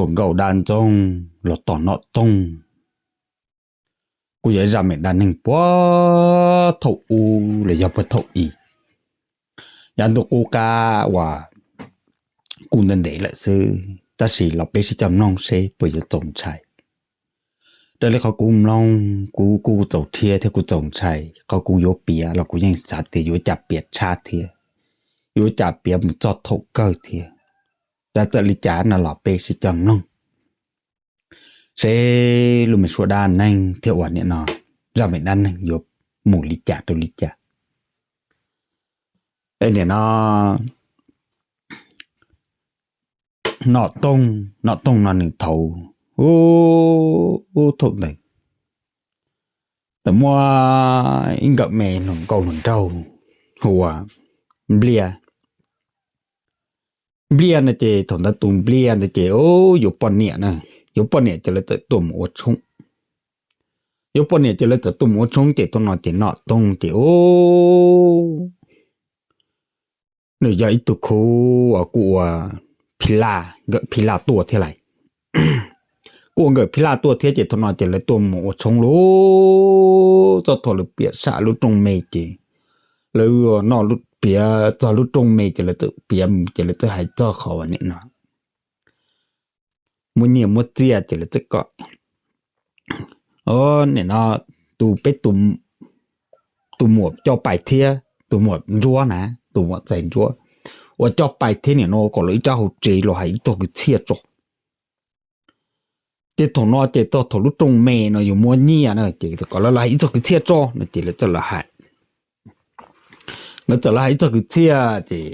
Puag nkauj dab ntxoog los tom Nom Toog, kuj yog ib zaj me dab neeg puag thaum ub los yog puag thaum i. Yav ntuj qub qab uas kuj ntev ntev lawm xwb, tab sis los peb sib coj mloog seb puas yuav txaus ntshai. Raws li qhov kuv mloog, kuv kuj txaus rhiab thiab kuj txaus ntshai. Qhov kuv yuav piav los kuv yeej xav tias yuav cas piav tshab thiab, yuav cas piav mus txog thaum kawg thiab. Txawm li cas no los peb sib coj mloog seb lub me suab dab neeg thiab uas nim no zaj me dab neeg yuav mus li cas rau li cas. Es nim no Nom Toog, Nom Toog no nws thaum ub thaum ntawd tau muaj ib nkawm me hluas nkauj hluas nraug hu ua Npliaj. Npliaj no ces thaum ntawd tus Npliaj ntawd ces yuav poj niam na, yuav poj niam ces lawv txawm tuaj mus ua tshoob. Yuav poj niam ces lawv txawm tuaj mus ua tshoob ces thaum no ces Nom Toog ces nws yog ib tug khub uas kuj ua phi laj, nkawm phi laj tuaj thiab lais. Kuj ua nkawm phi laj tuaj thiab ces thaum no ces lawv tuaj mus ua tshoob lauj. Txog thaum lawv piav sam lub rooj me ces lawv noj, piav txog lub rooj me ces lawv txawm piav mus ces lawv txawm hais txog qhov uas nim no muab nyiaj muab txiaj ces lawv txawm kom nim no tus peb tus muam coj pais thiab, tus muam ntsuab na, tus muam txais ntsuab uas coj pais thiab nim no kom lawv ib rab hauv tsev los hais ib txog kwv txhiaj tso. Ces thaum no ces txog thaum lub rooj me no yuav muab nyiaj na ces kom lawv los hais ib txog kwv txhiaj tso no ces lawv txawm los hais. Lawv txawm los hais ib txog kwv txhiaj ces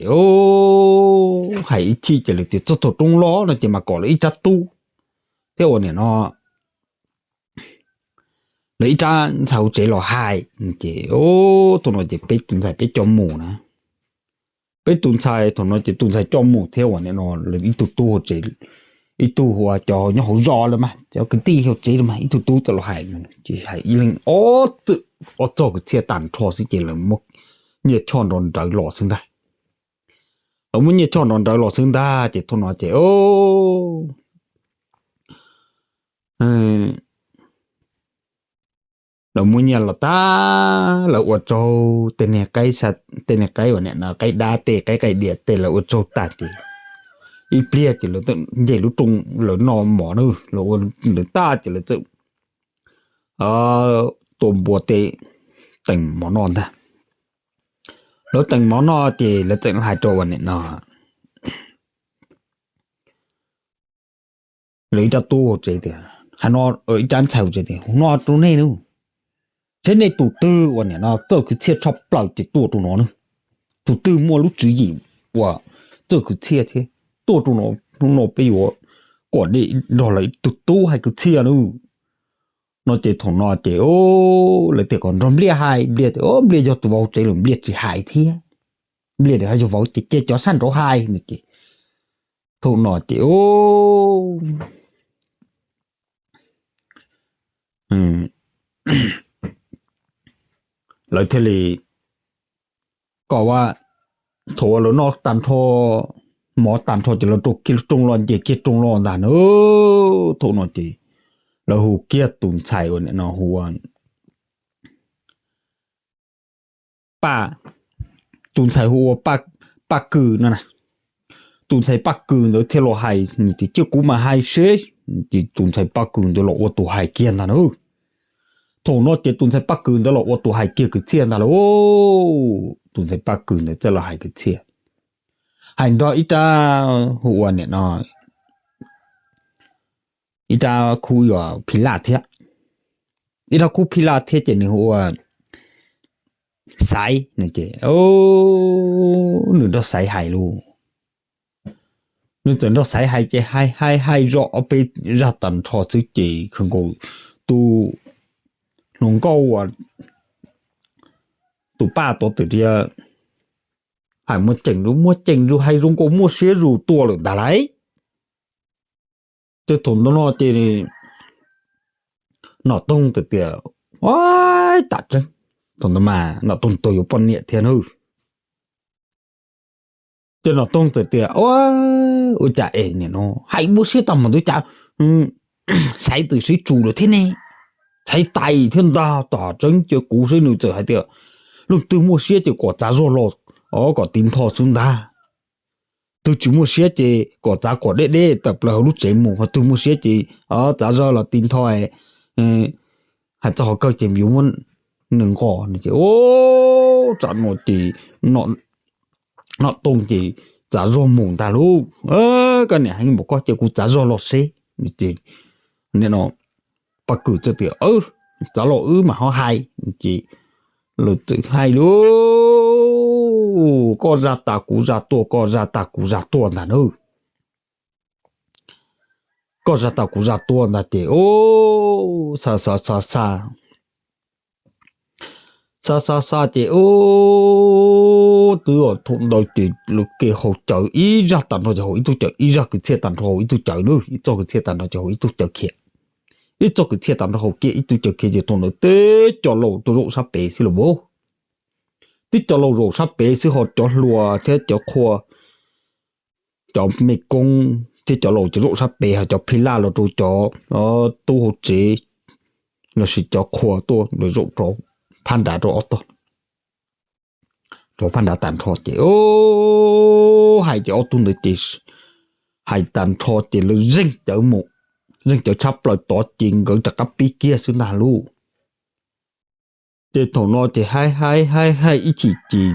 hais ib chim ces lawv tias txog thaum rooj los no ces mas kom lawv ib rab tub thiab uas nim no lawv ib rab ntxhais hauv tsev los hais. Ces thaum no ces peb tus ntxhais peb coj mus na, peb tus ntxhais thaum no ces tus ntxhais coj mus thiab uas nim no lawv ib tug tub hauv tsev, ib tug hu ua cov nyob hauv zos lawm mas cov kwv tij hauv tsev lawm mas ib tug tub txawm los hais, ces hais ib leeg ob txwm ob txog kwv txhiaj tag nrho xwb ces lawv muab nyiaj choj nrov nrawv los xwb ntag. Lawv muab nyiaj choj nrov nrawv los xwb ntag ces thaum no ces lawv muab nyiaj los tag lawv ua tsaug tej niag qaib, tej niag qaib uas nim no qaib dab tej qaib qaib diav tej lawv ua tsaug tag ces ib pliag ces lawv txawm nce lub rooj lawv noj mov na, lawv ua lawv tag ces lawv txawm tua npua tej teem mov noj ntag. Lawv teem mov noj ces lawv txawm hais rau uas nim no lawv ib rab tub hauv tsev tias, hais no, ib rab ntxhais hauv tsev tias, hu no rau nej nawb, seb nej tus twg uas nim no txawj kwv txhiaj tshaj plaws ces tuaj rau no nawb. Tus twg muaj lub tswv yim uas txawj kwv txhiaj thiab tuaj rau no, hnub no peb yuav kom nej nrog lawv ib tug tub hais kwv txhiaj nawb. No ces thaum no ces lawv tias kom nrog Npliaj hais, Npliaj tias Npliaj yog tus vauv tsev lawm Npliaj tsis hais thiab. Npliaj tias yog vauv ces cia cov sab nraud hais no ces thaum no ces lawv thiaj li kom ua, thaum uas lawv noj tag nrho mov tag nrho ces lawv rau kiag lub rooj los nce kiag rooj los ntag na. Thaum no ces lawv hu kiag tus ntxhais uas nim no hu ua Paj, tus ntxhais hu ua Paj Kws no na. Tus ntxhais Paj Kws ntawd thiaj los hais nws tias cia kuv mam hais seb. Ces tus ntxhais Paj Kws ntawd los ua tus hais kiag ntag na. Thaum no ces tus ntxhais Paj Kws ntawd los ua tus hais kiag kwv txhiaj ntag lauj. Tus ntxhais Paj Kws ntawd txawm los hais kwv txhiaj, hais nrog ib rab hu ua nim no ib rab khub uas Phi Laj thiab. Ib rab khub Phi Laj thiab ces nws hu ua Xaiv no ces nws nrog Xaiv hais lauj. Nws txawm nrog Xaiv hais ces hais hais hais zoj ob peb zaj tag nrho xwb ces kawg nkaus tus hluas nkauj uas tus Paj tuav twm tias hais muaj ceem, muaj ceem zus hais zoo nkaus muaj siab zus tuaj lawm ntag lauj. Ces thaum ntawd no ces Nom Toog txawm tias, Tam tseeb, thaum ntawd mas Nom Toog tuag yuav poj niam thiab nawb. Ces Nom Toog txawm tias, Ua, ua cas es nim no hais muaj siab tag mus twb cas, xaiv twm sib tsum lawm thiab ne, xaiv tais thiab ntag. Tom tseeb cia kuv xwb. Nws txawm hais tias, Leej twg muaj siab ces kom txav zog los, o, kom tiv nthos xwb ntag. Twg tsis muaj siab ces kom txav kom deb deb tawm plaws hauv lub tsev mus, ho twg muaj siab ces txav zog los tiv nthos, hais txog qhov kawg ces yuav muab nws nqos. Ces, o, tsam no ces Nom Toog ces txav zog mus ntag lauj. Koj niam heev npaum koj ces kuv txav zog los seb. Ces Paj Kws txawm tias, Txav los wb mam ho hais. Ces lawv txawm hais lauj, koj zaj tas kuv zaj tuaj, koj zaj tas kuv zaj tuaj ntag na. Koj zaj tas kuv zaj tuaj ntag ces, o, xa xa xa xa xa xa xa ces, o, twb thaum ntawd ces lawv kev haus cawv ib zaj tag nrho ces haus ib tug cawv, ib zaj kwv txhiaj tag nrho haus ib tug cawv na, ib txoj kwv txhiaj tag nrho ces haus ib tug cawv khiav, ib txoj kwv txhiaj tag nrho haus kiag ib tug cawv khiav. Ces thaum ntawd teb cov laus rau zaum sab pem xwb los as. Teb cov laus zaum sab pem xwb, ho cov hluas thiab cov qhua, cov mej koob thiab cov laus ces zaum sab pem, ho cov phij laj los rau cov tub hauv tsev lossis cov qhua tuaj lawv zaum rau phab nrad rau ob tog, rau phab nrad tag nrho ces, o, hais ces ob tug ntawd ces hais tag nrho ces lawv zeeg cawv mus, zeeg cawv tshab plaws tod ces nkawd rov qab pib kiag xwb ntag lauj. Ces thaum no ces haib haib haib haib ib chim ces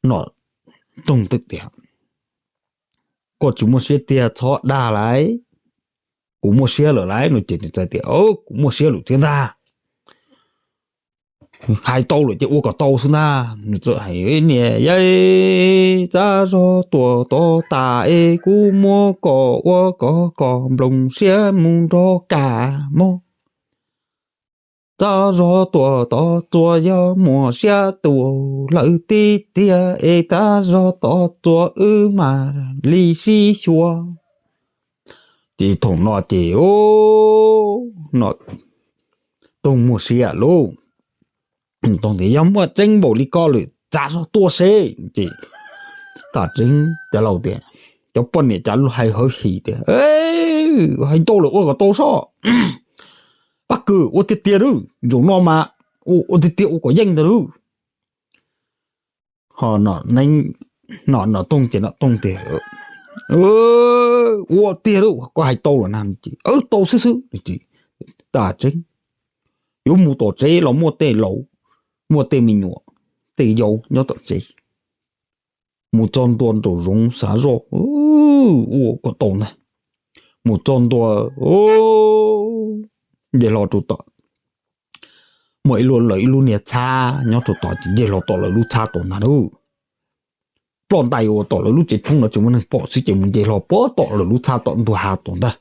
Nom Toog txawm tias, Koj tsis muaj siab tiag txhob dag lauj, kuv muaj siab lawm lauj. No ces nws txawm tias, Kuv muaj siab lawm thiab ntag, hais tau lawm ces ua kom tau xwb ntag. Nws txawm hais, Niam yawg, txav zog tuam tod tas es kuv muab koj ua koj koj nplooj siab mus nrog kam mog. Txav zog tuam tod txuas yog muaj siab tuaj lawm tiag tiag es txav zog tod txuas wb mam li sib xyuas. Ces thaum no ces Nom Toog muaj siab lauj. Toog tias, Yog muaj tseeb npaum li koj lawm txav zog tuaj seb. Ces tam tseeb cov laus tias, cov poj niam cas hais hawv him tias, Hais tau lawm ua kom tau sob. Paj Kws, ua tiag tiag nawb, zaum no mas ua tiag tiag ua kom yeej ntag nawb. Ho Nom Toog ces Nom Toog tias, Ua tiag lauj, koj hais tau lawm na. Ces, Tau xwb xwb. Tam tseeb yuav mus tom tsev los muaj tej laus, muaj tej me nyuam, tej yau nyob tom tsev. Mus txog ntua nraum zoov xav zoj, ua kom tau ntag. Mus txog ntua, nce hlo rau tom, muaj ib lub, lawv ib lub niag txhab nyob rau tod ces nce hlo tom lawv lub txhab tod ntag lauj. Ploj ntais ua tom lawv lub tsev tshoob no tsis muaj neeg pom xwb ces mus nce hlo puag tom lawv lub txhab tom ntug hav tod ntag.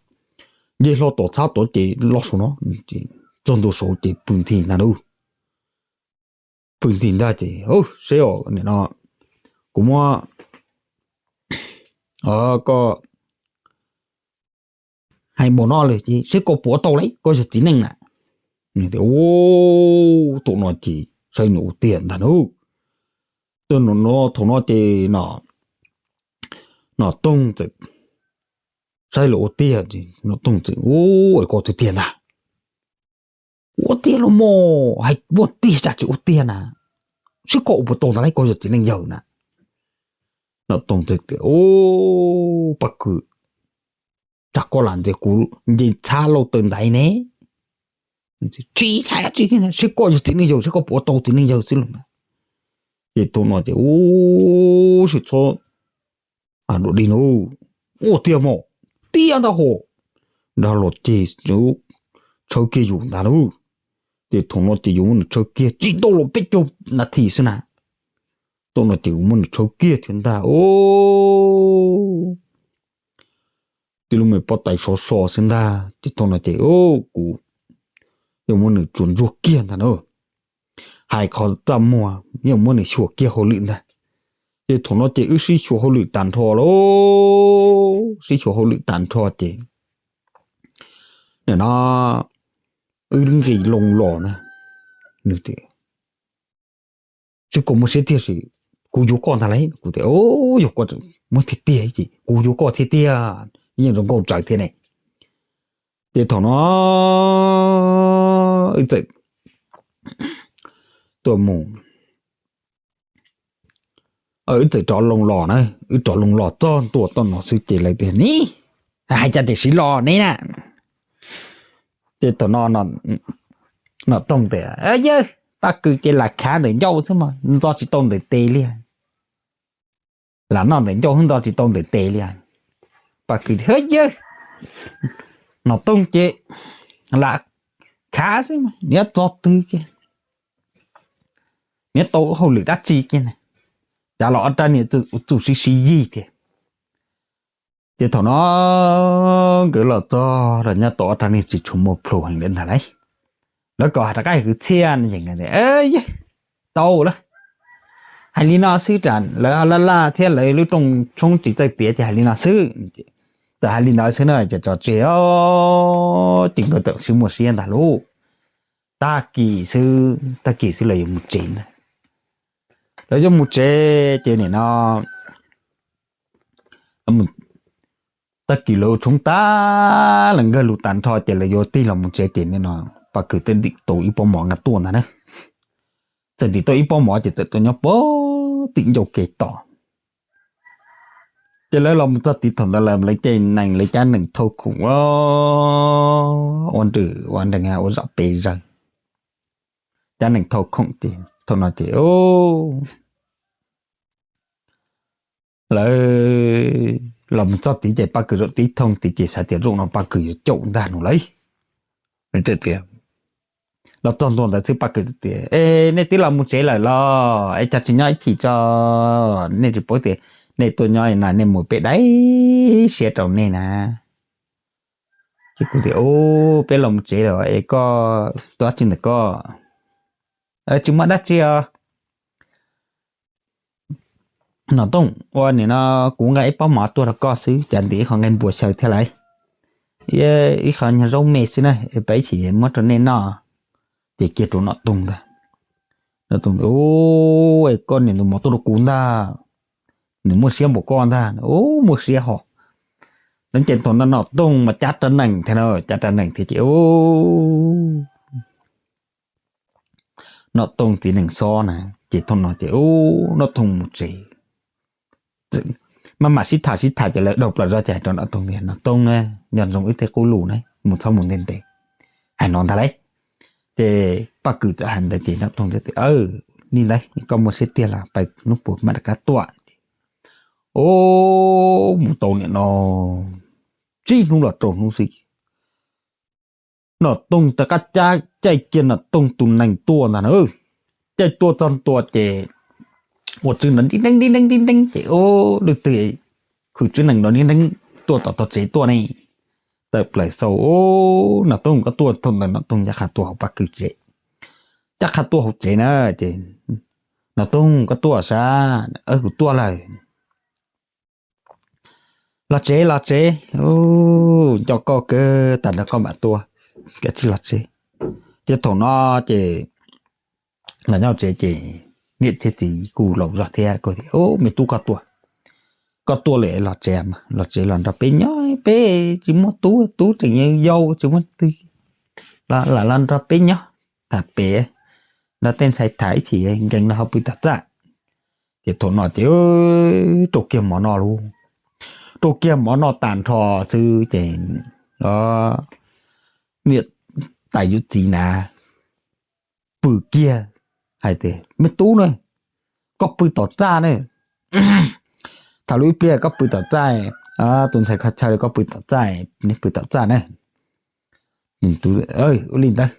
Nce hlo tom txhab tod ces los saum no, txog ntua saud ces pw nthi ntag lauj. Pw nthi ntag ces, Seb os, nim no kuv muab koj hais npaum no lawm ces seb koj puas ua tau lauj, koj yog txiv neej na. Tias, Thaum no ces saib nws ua tiag ntag lauj. Thaum no ces Nom Toog txawm saib lawv ua tiag, Nom Toog txawm, Ua koj tiag tiag ntag. Ua tiag los mas, hais ua tiag cas tsis ua tiag na. Seb koj ua puas tau ntag lauj, koj yog txiv neej yawg na. Nom Toog txawm tias, Paj Kws, cas koj lam ntxias kuv nce txhab lauj taw ntaiv ne? Tsis hais tsis, seb koj yog txiv neej yawg, seb koj puas ua tau txiv neej yawg xwb los mas. Ces thaum no ces, Ub, sim txhob dua dig no, ua tiag mas, tiag ntag hos. Nrog los ces tshawb kiag yus ntag lauj. Ces thaum no ces yus muab nws tshawb kiag tsis tau los peb caug nas this xwb na. Thaum no ces yus muab nws tshawb kiag thiab ntag. Tib lub me pob tais sov so xwb ntag. Ces thaum no ces kuv yeej muab nws tsuas ntsuag kiag ntag na. Hais qhov txaj muag yeej muab nws xyuas kiag hauj lwm ntag. Ces thaum no ces wb sib xyuas hauj lwm tag nrho lauj, sib xyuas hauj lwm tag nrho ces nim no wb nqis loo los na, nws tias, Seb koj muaj siab tiag sim kuv yuav koj ntag lauj. Kuv tias, yog koj muab tiag tiag ces kuv yuav koj thiab tiag, yeej zoo nkauj tsawv thiab ne. Ces thaum no wb txawm tuaj mus, wb txawm rov loo los na, wb rov loo los txog ntua toj no xwb ces lawv tias, Neb hais cas tseem siv los neb na? Ces thaum no Nom Toog tias, Yawg, Paj Kws ces lam khav ntawm ncauj xwb mas ntxo tsis tau ntawm tes li. Lam noj ntawm ncauj xwb ntxo tsis tau ntawm tes li. Paj Kws tias, Yawg, Nom Toog ces lam khav xwb mas nws yuav txog twg kiag, nws yuav tau hauj lwm dab tsi kiag na, cas los ua rau niam txum siv siv yig tiag. Ces thaum no nkawd los txog los nyob tau ob rab niag tsis tshua muaj plhu heev li ntag lauj. Lawv kom hais rov qab hais kwv txhiaj no ces, Yawg, tau lawm, hais li no xwb, lawv laj laj thiab lawv lub rooj tshoob tsis txawj tiav ces hais li no xwb. Txawm hais li ntawd xwb na ces tso tseg os, ces nkawd txawm sib muaj siab ntag lauj. Tag kis xwb, tag kis xwb lawv yuav mus tsev ntag. Lawv yuav mus tsev ces nim no tag kis lawv ua tshoob tag, lawv nkawg lus tag nrho ces lawv yuav tig los mus tsev ces nim no Paj Kws twb ntim tau ib pob mov nqa tuaj ntag na. Txawm ntim tau ib pob mov ces txawm tuaj nyob puag tim ncauj kev tos. Ces lawv los mus txog tid thaum ntawd lawv caij nees, lawv cab nees thauj khoom ua nrwm ua nrees ua zom pes zawg, cab nees thauj khoom ces thaum no ces lawv los mus txog tid ces Paj Kws zaum tib thooj tid ces xav tias zaum no Paj Kws yuav caum ntag no lauj. Los txog ntua ntawd xwb Paj Kws tias, Es nej twb los mus tsev lawm los es cas tsis nyob ib chim tso? Nej tsis paub tias nej tuaj nyob no nej mus peb daib siab rau nej na. Ces kuv tias, Ub, peb los mus tsev lawm es koj tua dab tsi ntawm koj? Tsis muaj dab tsi os. Nom Toog, ua nim no kuv nqa ib pob mov tuaj rau koj xwb, cas ntim ib qho nqaij npua xyaw thiab lauj, ib qho nyuag zaub me xwb na, es peb ib chim muab rau nej noj. Ces kiag rau Nom Toog ntag. Nom Toog, Ub, koj niam ntus mov tuaj rau kuv ntag, nws muaj siab npaum koj ntag. Ub, muaj siab hos. Lawv ces thaum ntawd Nom Toog mas cab rab nees thiab na, cab rab nees thiab ces Nom Toog txiv nees xob na, ces thaum no ces Nom Toog mus tsev. Maj mam sib tham sib tham ces lawv dhau plaws zog ces hais rau Nom Toog tias, Nom Toog na, nco ntsoov wb tej qub lus na, mus txhob mus ntev ntev. Hais no ntag lauj. Ces Paj Kws txawm hais ntawd ces Nom Toog txawm tias, Li ntawd koj muaj siab tiag los pais hnub puas mam rov qab tuaj. Ub, mus tau nim no tsib hnub los rau hnub xwb, Nom Toog rov qab cab caij kiag Nom Toog tus nees tuaj ntag na. Caij tuaj txog ntua ces ua tswb nrov nti neeb nti neeb nti neeb ces ub, leej twg khwv tswb nees nrov nti neeb tuaj tom tog tsev tuaj ne. Tawm plaws xauj, Ub, Nom Toog koj tuaj. Thaum ntawd Nom Toog ncaj qha tuaj hauv Paj Kws tsev. Ncaj qha tuaj hauv tsev na ces, Nom Toog koj tuaj sas? Kuv tuaj lawm. Los tsev los tsev, nco koj kawg tas nrog koj mam tuaj, kav tsij los tsev. Ces thaum no ces los nyob tsev ces niam thiab txiv kuj laus zog thiab, Ub, me tub koj tuaj, koj tuaj lawm los tsev, los tsev los nrog peb nyob, peb tsis muaj tub, tub tseem yau tsis muaj twg, los los nrog peb nyob, tham pem, nrog tej ntxhais tham ib chim nkees los ho pw tom txaj. Ces thaum no ces rau kiag mov noj lauj, rau kiag mov noj tag nrho xwb ces niam tais yawm txiv na pw kiag hais tias, Me tub na, koj pw tom txaj na, tham lub ib pliag koj pw tom txaj, tus ntxhais kho chaw koj pw tom txaj, neb pw tom txaj na. Ua li ntawd,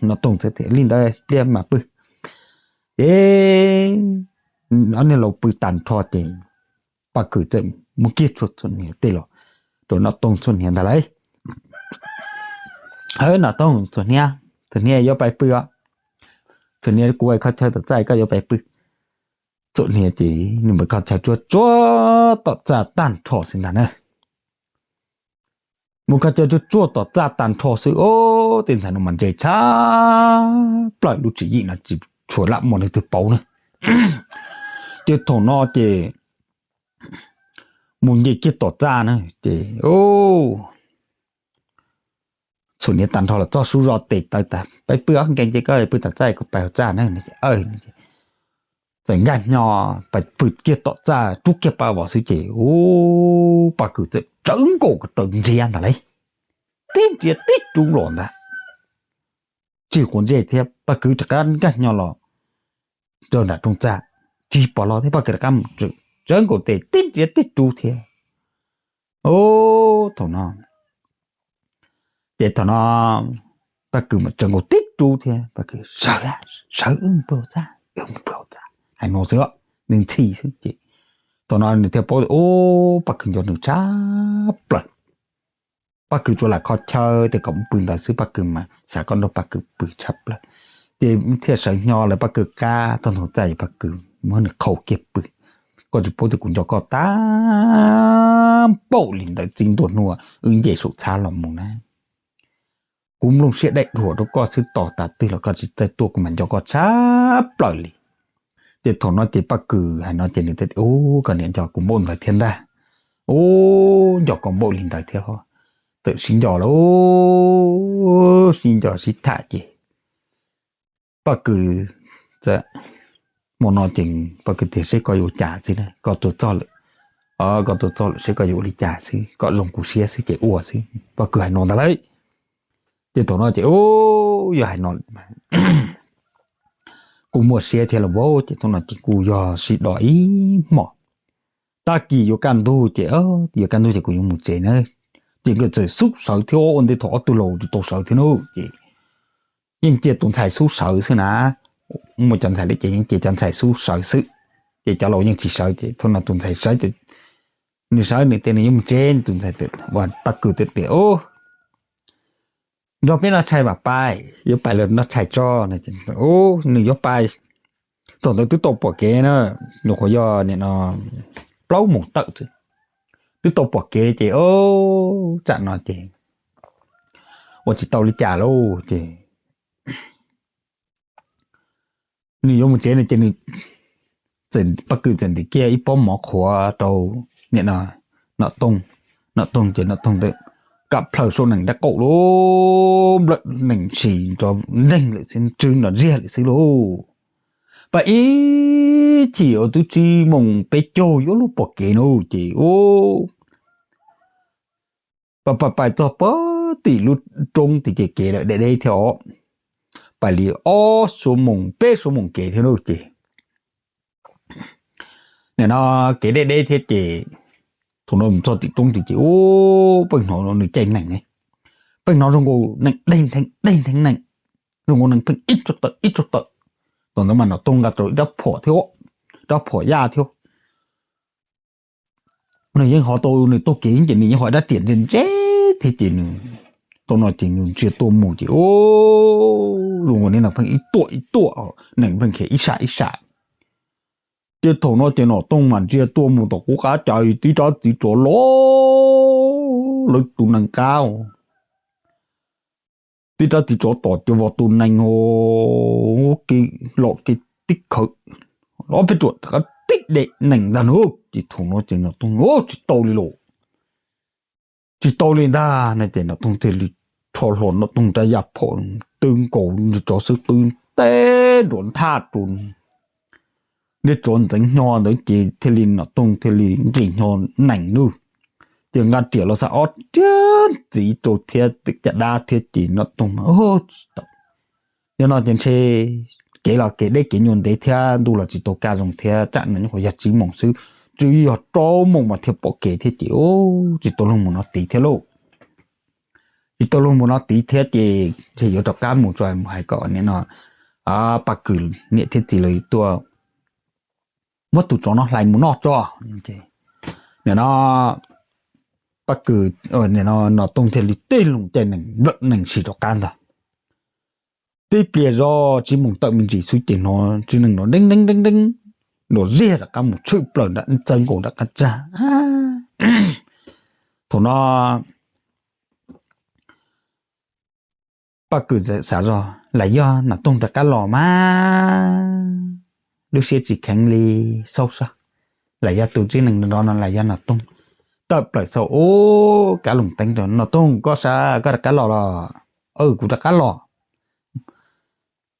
Nom Toog txawm tias, Li ntawd pliag mam pw. Ces ob niag laus pw tag nrho ces Paj Kws txawm muab kiag tshuaj txhuam hniav tej los rau Nom Toog tshuaj hniav ntag lauj. Nom Toog, tshuaj hniav, tshuaj hniav, yuav pais pw os. Tshuaj hniav, kuv kho chaw tom txaj, koj yuav pais pw. Tshuaj hniav ces nws mus kho chaw tsuag tsuag tom txaj tag nrho xwb ntag na. Mus kho chaw tsuag tsuag tom txaj tag nrho xwb, ub, tej ntxhais no mas ntse tshaj plaws, lub tswv yim no tsis tshua lam muaj leej twg paub na. Ces thaum no ces mus nce kiag tom txaj na ces txhua niag tag nrho los txog sub zos tes taw tas, peb pw ob nkees ces koj pw tom txaj kuv pais hauv txaj na. Txawm nkag nyo pais pw kiag tom txaj rub kiag pa vos xwb ces ub, Paj Kws txawm tsawv nkaus ko taw ntsiav ntag lauj, tib ntsiav tib rub los ntag. Tsis quav ntsej thiab, Paj Kws rov qab nkag nyo los rau nram rooj txaj, tsis pom los thiab, Paj Kws rov qab mus tsawv nkaus tes tib ntsiav tib rub thiab. Ub, thaum no ces thaum no Paj Kws mas tsawv nkaus tib rub thiab, Paj Kws sawv, sawv wb mus pw hauv txaj, wb mus pw hauv txaj, hais no xwb, nws ntxhi xwb ces thaum no nws thiaj paub tias ub, Paj Kws nco nws tshaj plaws. Paj Kws tsuas lam kho chaw tias kom mus pw ntawd xwb, Paj Kws mas xav kom nrog Paj Kws pw tshaj plaws. Ces thiaj sawv nyo lawv Paj Kws qab tag nrho txaj, Paj Kws muab nws qhau kiag pw. Koj tsis paub tias kuv nco koj tag npaum li ntawd, txij ntua hnub wb nce saum txhab los mus na, kuv nplooj siab dai dhuam rau koj xwb, tos tas twg los koj tsis txawj tuaj, kuv mas nco koj tshaj plaws li. Ces thaum no ces Paj Kws hais no ces nws thiaj tias ub, koj niam nco kuv npaum ntawd thiab ntag. Ub, nco koj npaum li ntawd thiab ho. Txawm sib nco lawm, sib nco sib tham ces Paj Kws, hmo no ces Paj Kws tias seb koj yuav ua cas xwb, koj tuaj txog lawm, koj tuaj txog lawm seb koj yuav ua li cas xwb, kom zoo kuv siab xwb ces ua xwb, Paj Kws hais no ntag lauj. Ces thaum no ces ub, yog hais no kuj muaj siab thiab los vauv, ces thaum no ces kuj yog sib do ib hmos. Tag kis yuav kaj ntug ces, yuav kaj ntug ces kuv yuav mus tsev na. Ces nkawd txawm xub sawv thiab, ua ntej thaum ob tug laus tsis tau sawv thiab na, ces yeej cia tus ntxhais xub sawv xwb na. Muaj cov ntxhais li ces yeej cia cov ntxhais xub sawv xwb, ces cov laus yeej tsis sawv. Ces thaum no tus ntxhais sawv, nws sawv nws tias nws yuav mus tsev, tus ntxhais, Paj Kws tias, nrog peb noj tshais mam pais, yuav pais los noj tshais tso. Nws yuav pais, thaum ntawd twb tau pom kev na, nyuam qhuav yog nim no plaub moos tawm, twb tau pom kev ces tsam no ces ua tsis tau li cas lauj ces nws yuav mus tsev no ces nws, Paj Kws txawm ntim kiag ib pob mov qhuav rau nim no Nom Tooj. Nom Tooj ces Nom Tooj ntawd kam plhaws saum nees nraub qaum lub nplawm nees sis nrov nreeg lawm xwb, tsw nrov ntsiag lawm xwb lauj. Pais ib chim uas twb tsib moos peb caug yuav luag pom kev no ces ub, pais pais pais txog pem tim lub roob tim ces kev lawm deb deb thiab os, pais li ob xuab moos peb xuab moos kev thiab lauj ces nim no kev deb deb thiab ces thaum no mus txog tim roob tim ces ub, pheej hnov nws caij nees ne, pheej hnov zoo nkaus nees deg dheev deg dheev nees, zoo nkaus nees pheej ib tsuag tawm ib tsuag tawm. Thaum ntawd mas Nom Tooj nqa tau ib rab phom thiab, rab phom yaj thiab. Nws yeej ho tau, nws taug kev ces nws yeej ho ib rab riam ntse ntse thiab ces nws, thaum no ces nws ntsia tuaj mus ces ub, zoo nkaus li nees pheej ib tuam ib tuam, nees pheej khiav ib sam ib sam. Ces thaum no ces Nom Tooj mas ntsia tuaj mus tom qub qab cas tib rab txiv tsov los lawv tus nees qab, tib rab txiv tsov tom cov vos tus nees, kev los kev tib khawv, ob peb ruam rov qab tib dej nees ntag na. Ces thaum no ces Nom Tooj, tsis tau li lauj, tsis tau li ntag no ces Nom Tooj thiaj li rho hlo Nom Tooj rab yaj phom twb nkaus nws tsov xwb, twb teb nruab nthaj rau niag tsov ntxeev hnyo ntawd ces thiaj li Nom Tooj thiaj li nqis hnyo nees nws, ces nqa riam los xa ob riam ntxiv rau thiab caj dab thiab ces Nom Tooj mas tsis tau. Yog no ces ntshe kev los kev deb kev nyuaj ntev thiab ntuj los tsis tau kaj zoo thiab, tsam no nyuam qhuav yog tsib moos xwb, tsuas yog rau moos mas thiaj pom kev thiab ces tsis tau luag mus no tid thiab lauj. Tsis tau luag mus no tid thiab ces ntshe yuav rov qab mus tso, mus hais kom nim no Paj Kws niam thiab txiv lawv tuaj muab tus tsov no hlais mus noj tso. Nim no Paj Kws, Nom Tooj thiaj li tib loo caij nees nplawm nees sim rov qab ntag. Tib pliag zoj tsib moos tawm me ntsis xwb ces hnov tsw nees nrov deeb deeb deeb deeb, nrov ziag rov qab mus tshwm plaws nram txawb nkaus nram qab tsag. Thaum no Paj Kws xav zoj, lam yog Nom Tooj rov qab los mas. lub siab tsis kheev li, xauj saib, lam yog tus tib neeg nrov no lam yog Nom Toog. Tawm plaws xauj ub, kav loos teeb rau, Nom Toog, koj sav, koj rov qab los los? Kuv rov qab los.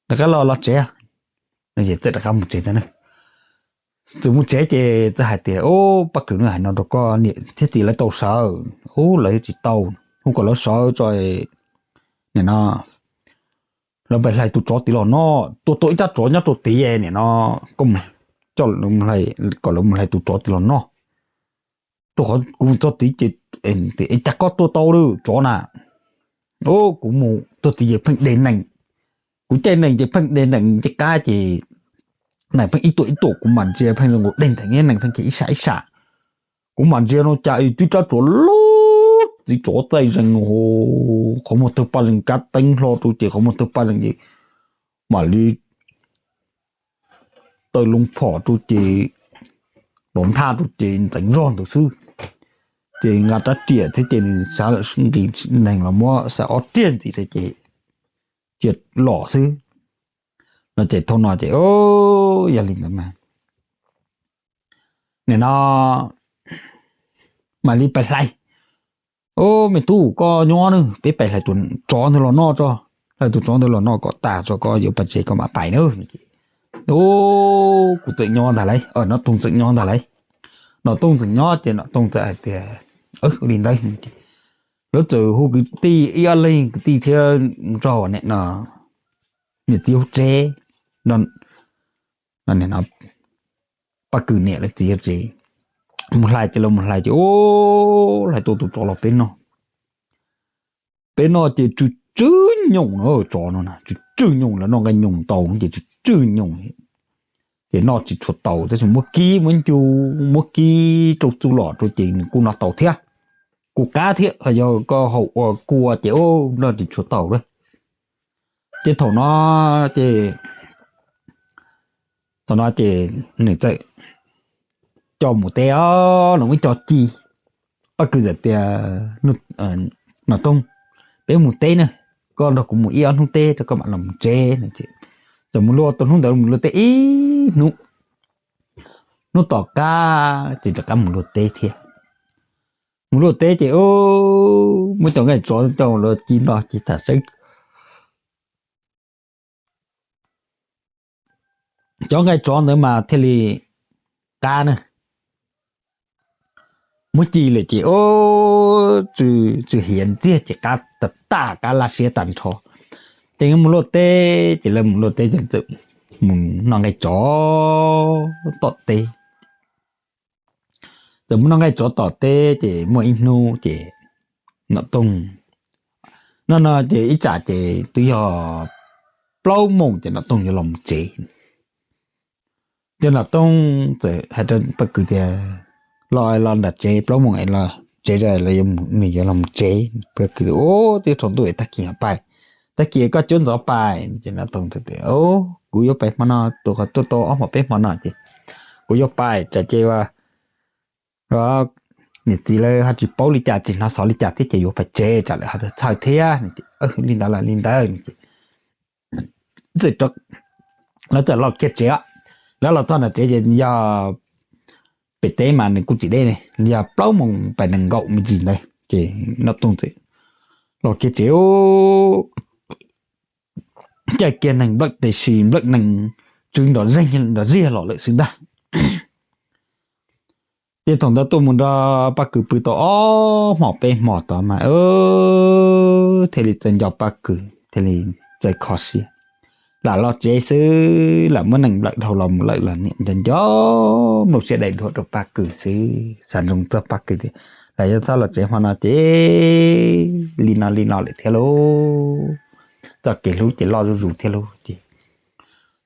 Rov qab los los tsev. Txawm rov qab mus tsev ntag. Txawm mus tsev ces txawm hais tias, Ub, Paj Kws, nws hais no rau koj niam thiab txiv lawv tau sawv? Ub, lawv tsis tau. Hu kom lawv sawv tso, nim no lawv pais hlais tus tsov tid los noj. Tua tau ib rab tsov nyob rau tid, nim no koj mus, kom lawv mus hlais tus tsov tid los noj. Rau qhov kuv mus txog tid ces, Cas koj tua tau lawm tsov na? Ub, kuv mus txog tid ces pheej de nees. Kuv caij nees ces pheej de nees, caij qab ces nees pheej ib tuam ib tuam, kuv mam ntsia pheej zoo nkaus de ntees, nees pheej khiav ib sab ib sab. Kuv mam ntsia no cas ib tib rab tsov loj, txiv tsov txaij zees, qhov muag tawg paj zees, kab teeb hlo rau ces qhov muag tawg paj zees ces mam li taw loo phom rau ces, los nthaj rau ces ntxeev zog ntawd xwb. Ces nqa rab riam thiab ces nws xav nqis nees los muab xav ob riag ntxiv rau ces cia los xwb. No ces thaum no ces, Yog li ntawd mas nim no mam li pais hlais. Ub, me tub, koj nyob nawb, peb pais hlais tus tsov ntawd los noj tso. Hlais tus tsov ntawd los noj kom tas tso koj yuav pais tsev koj mam pais nawb. Ub, kuv txawm nyob ntag lauj, Nom Toog txawm nyob ntag lauj. Nom Toog txawm nyob ces Nom Toog txawm hais tias, Ua li ntawd. Lawv txawm hu kwv tij ib ob leeg kwv tij thiab nrog nim no niam txiv hauv tsev, Paj Kws niam lawv txiv hauv tsev mus hlais ces lawv mus hlais ces, Ub, hlais tau tus tsov los peb noj. Peb noj ces tsw tsw nyoos na, tsov no na tsw tsw nyoos, lawv noj nqaij nyoos ntau ces tsw tsw nyoos. Ces noj tsis tshua tau tab sis muab kib muab ncu, muab kib rau txuj lom rau ces nws kuj noj tau thiab. Kuj qab thiab, yog koj haus ua kua ces ub, noj tsis tshua tau lawm. Ces thaum no ces, thaum no ces nws txawm coj mus teb os, nws muab coj ci. Paj Kws txawm tias, Nom Toog, peb mus teb na, koj nrog kuv mus ib ob hnub teb rau koj mam los mus tsev. Txawm mus luaj tau hnub ntawd mus luaj teb ib hnub, hnub tom qab ces rov qab mus luaj teb thiab. Mus luaj teb ces muab cov nqaij tsov coj mus luaj ci noj ces tham saib cov nqaij tsov ntawd mas thiaj li qab na. Muab ci lawm ces ub, tsw hiav ntxiag ces qab tas tas, qab laj siab tag nrho. Ces mus luaj teb ces lawv mus luaj teb ces txawm mus noj nqaij tsov tom teb. Txawm mus noj nqaij tsov tom teb ces muaj ib hnub ces Nom Toog, no no ces ib tsam ces twb yog plaub moos ces Nom Toog yuav los mus tsev. Ces Nom Toog txawm hais rau Paj Kws tias, Los los nram tsev, plaub moos es los tsev, nws yuav los mus tsev. Paj Kws, Ub, twb tsaus ntuj es tag kis pais, tag kis koj cuab ntxov pais. Ces Nom Toog tias, Kuv yuav pais hmo no, tus qhov tuaj tau ob hmos peb hmo no ces kuv yuav pais, tsam ces niam txiv lawv ho tsis paub li cas, tsis hnov xov li cas thiab ces yuav pais tsev tsam lawv ho txhawj thiab. Li ntawd los li ntawd. Lawv txawm los kiag tsev, lawv los txog nram tsev ces yog pem teb mas nws kuj tsis deb, yog plaub moos pais nees nkaum me ntsis ntawd ces Nom Toog txawm los kiag tsev, caij kiag nees nplawm tes si nplawm nees tsw nrov zeeg nrov ziag los lawm xwb ntag. Ces thaum ntawd tuaj mus nrog Paj Kws pw tau ob hmos peb hmos tod mas thiaj li txawm nco Paj Kws thiaj li txawm kho siab, lam los tsev xwb, lam muab nees nplawm dhau los mus lawm los niam nco nco, mloog siab daim duab rau Paj Kws xwb, xav ntsoov txog Paj Kws tias, Lam yog txhob los tsev hmo no ces li no li no lawm thiab lauj, txoj kev hlub ces loj zuj zus thiab lauj. Ces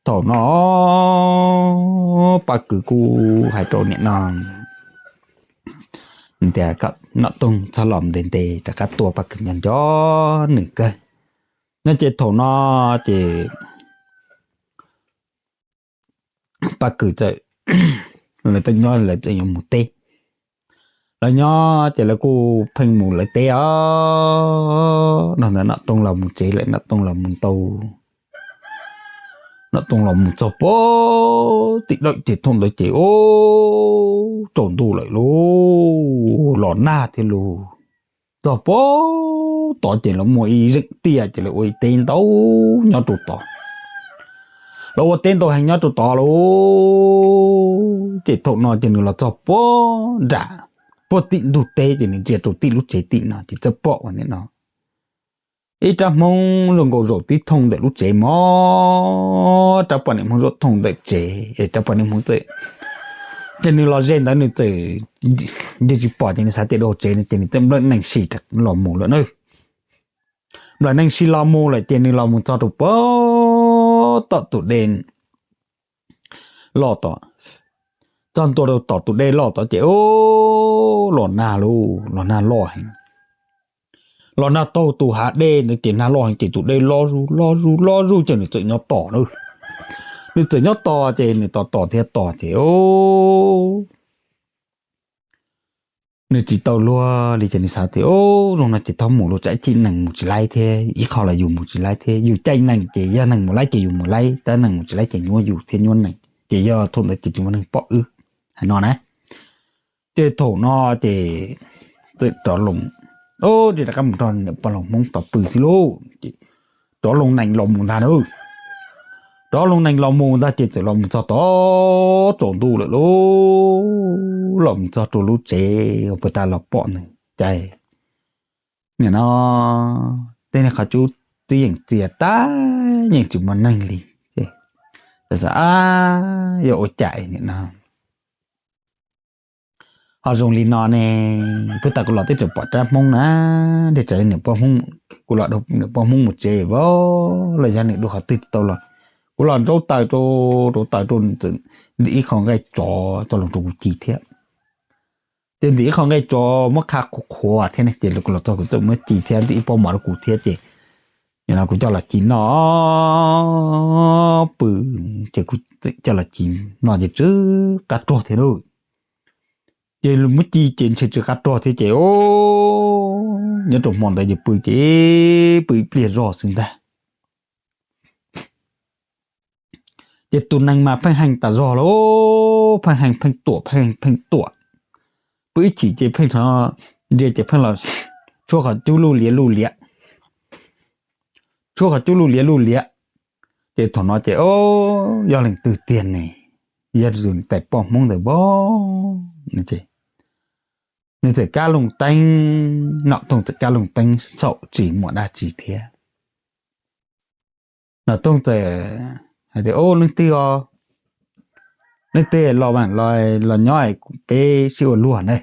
thaum no Paj Kws kuj hais rau niam no tias, Nom Toog txhob los ntev ntev, rov qab tuaj, Paj Kws nco nco nws kawg. No ces thaum no ces Paj Kws txawm, lawv txawm nyob, lawv txawm yuav mus teb. Lawv nyob ces lawv kuj pheej mus lawv teb os. Nag ntawd Nom Toog los mus tsev lawm, Nom Toog los mus tau Nom Tooj los mus txog puag tim dawm ces thaum ntawd ces ub, tsaus ntuj lawm lauj, los nag thiab lauj. Txog puag tod ces lawv muaj ib zeem tiaj ces lawv ua ib teb ntau nyob rau tod. Lawv ua teb ntau heev nyob rau tod lauj. Ces thaum no ces nws los txog puag nram, puag tim ntug teb ces nws ntsia rau tim lub tsev tim no ces txawm pom ua nim no ib rab Hmoob zoo nkaus zaum tib thooj ntawm lub tsev mog, rab poj niam Hmoob zaum thooj ntawm tsev es rab poj niam Hmoob txawm, ces nws los ze ntawd nws txawm ntsia tsis pom ces nws xav tias dua tsev no ces nws txawm nplawm nees si los mus lawm na. Nplawm nees si los mus lawm ces nws los mus txog rau puag tom tus dej loj tod. Txog ntua rau tom tus dej loj tod ces ub, los nag lauj, los nag loj heev. Los nag taug tus hav dej ntawd ces nag loj heev ces tus dej loj zuj loj zuj loj zuj ces nws txawm nyob tos na. Nws txawm nyob tos ces nws tos tos thiab tos ces ub, nws tsis tau luag li ces nws xav tias ub, zoo no ces txhob mus lauj, tsam ib chim nees mus tsis laib thiab, ib qho los yus mus tsis laib thiab, yus caij nees ces yog nees mus laib ces yus mus laib, tab nees mus tsis laib ces nyuab yus thiab nyuab nees, ces yog thaum ntawd ces tsis muaj neeg pom wb hais no na. Ces thaum no ces txawm rov loo, ub, rov qab mus nrog niam pog laus Hmoob tod pw xwb lauj. Ces rov loo nees los mus ntag na. Rov loo nees los mus ntag ces txawm los mus txog tod tsaus ntuj lawm lauj, los mus txog rau lub tsev uas puag ta los pom nws ces nim no tej niag qhov cub txib yeem txias tag, yeej tsis muaj neeg li. Ces xav, ab, yog ua cas nim no ho zoo li no ne? Puag ta kuv los twb tseem pom rab Hmoob na, dej tsam niam pog Hmoob, kuv los niam pog Hmoob mus tsev vauv los yog nws dua qhov twg tsis tau los. Kuv los ntsaub taws rau, rau taws rau nws txawm ntim ib qho nqaij tsov coj los rau kuv ci thiab. Ces ntim ib qho nqaij tsov muab qha qhuav qhuav thiab ne, ces kuv los txog kuv txawm muab ci thiab ntim ib pob mov rau kuv thiab ces nim no kuv coj los ci noj pw, ces kuv txawm coj los ci noj ces tsw qab rog thiab lauj. Ces muab ci ces ntshe tsw qab rog thiab ces nyob rau hmo ntawd ces pw ces pw ib pliag zog xwb ntag. Ces tus nees mas pheej heev tas zog lauj, pheej heev pheej tuam, pheej heev pheej tuam. Pw ib chim ces pheej ntsia ces pheej los tshuab qhov cub luj liab luj liab, tshuab qhov cub luj liab luj liab. Ces thaum no ces, o, yog leej twg tiag ne? Yog tus tais poj Hmoob ntawd vauv. Nws txawm kab looj teeb, Nom Tooj txawm kab looj teeb xaum tsis muaj dab tsi thiab. Nom Tooj txawm hais tias, o, leej twg os, leej twg los, los nyob peb sib ua luag ne.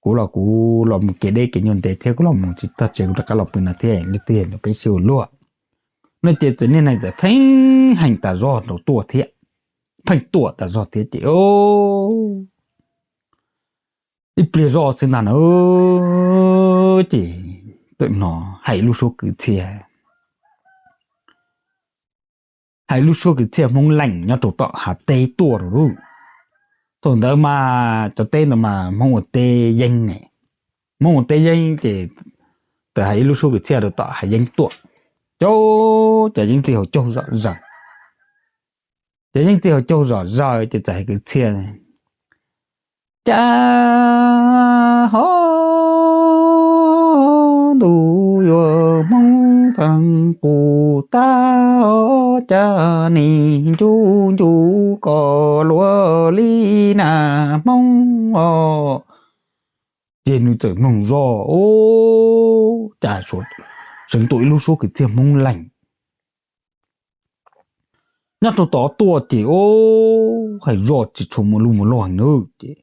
Kuv los kuv los mus kev deb kev nyuag ntev thiab kuv los mus tsis txog tsev kuv rov qab los pw no thiab, leej twg los peb sib ua luag. No ces txawm niag nees txawm pheej heev tas zog rau tuaj thiab, pheej tuam tas zog thiab ces ib pliag zoj xwb ntag na, ces txawm hnov hais lub suab kwv txhiaj, hais lub suab kwv txhiaj Hmoob Lees nyob rau tom hav teb tuaj rau lawm. Thaum ntawd mas cov teb ntawd mas Hmoob ua teb yeeb ne, Hmoob ua teb yeeb ces txawm hais ib lub suab kwv txhiaj rau tom hav yeeb tuaj, cov, cov yeeb txij hauv caug zom zaws. Cov yeeb txij hauv caug zom zaws ces txawm hais kwv txhiaj, cas ho ntuj yuav Hmoob txeev qus tag, cas nim ncu ncu koj luaj li na Hmoob os. Ces nws txawm mloog zoj, o, cas seev tuaj ib lub suab kwv txhiaj Hmoob Lees nyob rau tod tuaj ces, o, hais zoj tsis tshua muaj lub muaj log heev na, ces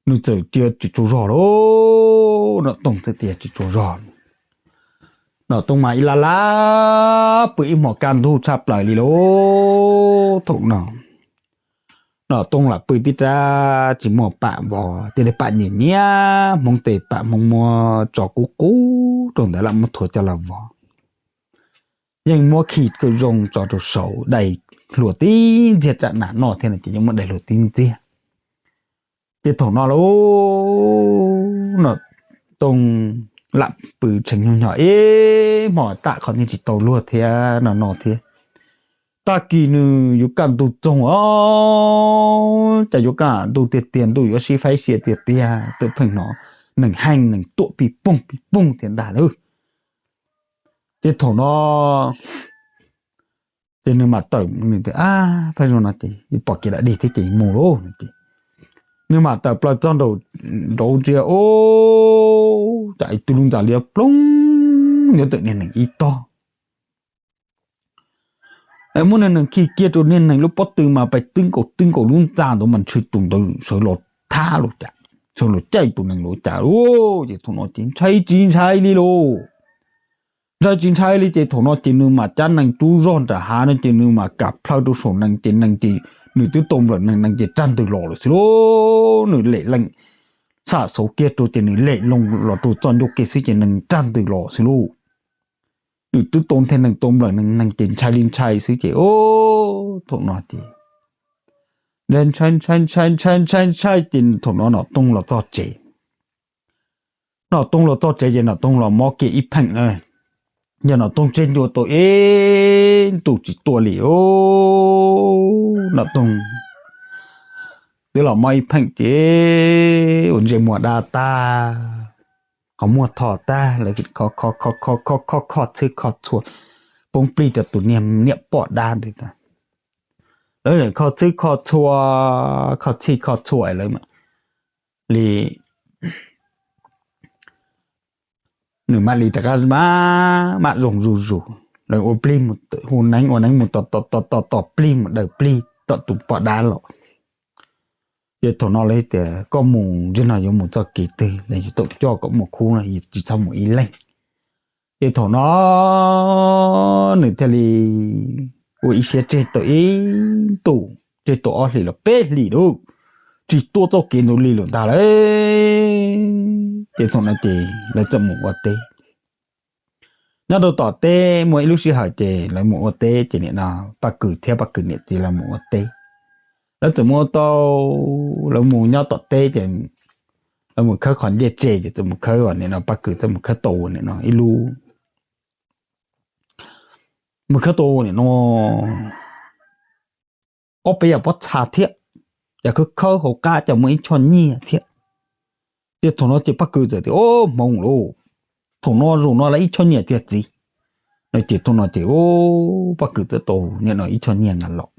nws txawm cia tsis tsaug zog lauj, Nom Tooj txawm cia tsis tsaug zog. Nom Tooj mas ib lab lab pw ib hmos kaj ntug tshaj plaws li lauj. Thaum no Nom Tooj lam pw tib rab tsis muaj pam vov, tej pam nyiam nyiam, Hmoob tej pam Hmoob muab tso kub kub rau ntawd lam muab thuav coj los vov. Yeej muab khi kawg zoo tso rau saud, dai hlua tib ntxiag, tsam nas noj thiab no ces yeej muab dai hlua tib ntxiag. Ces thaum no lauj, Nom Tooj lam pw tshee nyuag nyo ib hmos tam qhov niag tsis tau luag thiab no no thiab. Tag kis nws yuav kaj ntug txoog os, cas yuav kaj ntug tiag tiag, ntuj yuav sib faib sia tiag tiag, txawm pheej hnov nees heej nees tuam pij poog pij poog thiab ntag lauj. Ces thaum no ces nws mam tawm, nws tias, Ab, pheej zoo no ces yuav pom kev dam dig thiab ces mus lauj. Nws mam tawm plaws txog nraum nraud ntsia, ub, cas ib tug lub ntxa liab ploog nyob ntawm niag nees ib tog. Muab niag nees khi kiag rau niag nees lub pob tw mas pais twb nkaus twb nkaus lub ntxa ntawd mas ntshai tus ntawd sawv los thab los cas, sawv los caij tus nees los cas lauj. Ces thaum no ces ntshai tsis ntshai li lauj. Ntshai tsis ntshai li ces thaum no ces nws mam cab nees rub zog nram hav no ces nws mam kam plhaw rau saum nees ces nees ces nws twb tau nplawm nees, nees ces rag ntws los lawm xwb lauj. Nws lem lees xam xauv kiag rau ces nws lem loo los rau txoj ncauj ke xwb ces nees rag ntws los xwb lauj. Nws twb tau nthe nees tau nplawm nees, nees ces ntshai li ntshai xwb ces, ub, thaum no ces ntshai ntshai ntshai ntshai ntshai ntshai ntshai ces thaum no Nom Toog los txog tsev. Nom Toog los txog tsev ces Nom Toog los mob kiag ib pheem na. Yog Nom Toog tseg ncua tau ib ntus tsis tuaj li os. Nom Toog twb los mob ib pheem ces ua ntsej muag dab tag, qhov muag tho tag, lawv kho kho kho kho kho txhwb kho txhua poob plig rau tus niag niam poj dab ntawd. Lawv kho txhwb kho txhua, kho txhij kho txhua lawv li nws mam li rov qab mam mam zoo zuj zus. Lawv ua plig mus hu neeb ua neeb mus tos tos tos tos plig mus daws plig tom tus poj dab los. Ces thaum no lawv tias koj mus ntsis no yuav mus txoj kev twg los tsis tau coj kom mus khub no tsis txhob mus ib leeg. Ces thaum no nws thiaj li ua ib siab tseg tau ib ntus, tseg tau ob hlis los peb hlis lauj, tsis tuaj txoj kev ntawd li lawm ntag lauj. Ces thaum no ces lawv txawm mus ua teb. Nyob rau tom teb muaj ib lub sij hawm ces lawv mus ua teb ces nim no Paj Kws thiab Paj Kws niam txiv lawv mus ua teb. Lawv txawm mus ua tau, lawv mus nyob tom teb ces lawv mus khawb qhov ncej tse ces txawm mus khawb ua nim no Paj Kws txawm mus khawb tau ua nim no ib lub, mus khawb tau ua nim no ob peb yam pob txha thiab, ces khawb khawb hauv qab ces muaj ib choj nyiaj thiab. Ces thaum no ces Paj Kws txawm tias, Ob, hmoov lauj, thaum no zaum no lawv ib choj nyiaj tiag txiv. No ces thaum no ces Paj Kws txawm tau nim no ib choj nyiaj nqa los.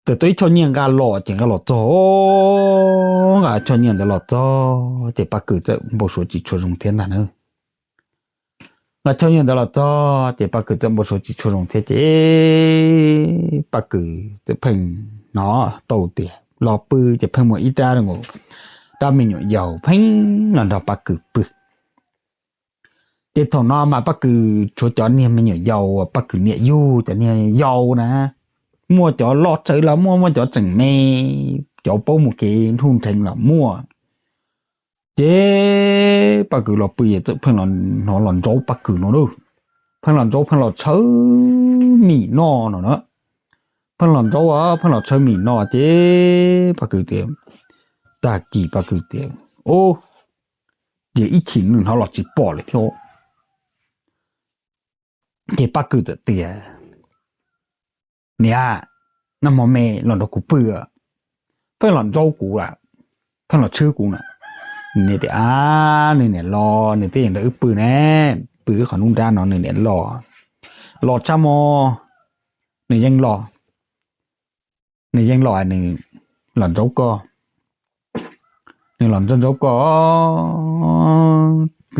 Txawm tau ib choj nyiaj nqa los ces nqa los txog, nqa choj nyiaj ntawd los txog ces Paj Kws txawm npau suav tsis tshua zoo thiab ntag na. Nqa choj nyiaj ntawd los txog ces Paj Kws txawm npau suav tsis tshua zoo thiab ces Paj Kws txawm pheej hnov tau tias los pw ces pheej muaj ib rab, rab me nyuam yaus pheej los nrog Paj Kws pw. Ces thaum no mas Paj Kws tshuav cov niag me nyuam yaus uas Paj Kws niam yug cov niag yau na, muaj cov loj tsawv los muaj, muaj cov tseem me, cov paub mus kev nruj nrheev los muaj. Ces Paj Kws los pw es txawm pheej hnov los ntsaub Paj Kws no lauj, pheej los ntsaub pheej los tshawb mis noj no na. Pheej los ntsaub pheej los tshawb mis noj ces Paj Kws tias, tag kis Paj Kws tias, Ub, ces ib chim nws hnov los tsis pom lawm thiab. Ces Paj Kws txawm tias, Niam, nag hmo me los nrog kuv pw, pheej los ntsaub kuv, pheej los tshwb kuv na. Nws tias, Ab, nws niam los, nws twb yeej nrog wb pw ne, pw wb qhov nruab nrab no, nws niam los, los tshaj mo, nws yeej los, nws yeej los, nws los ntsaub koj, nws los ntsaub ntsaub koj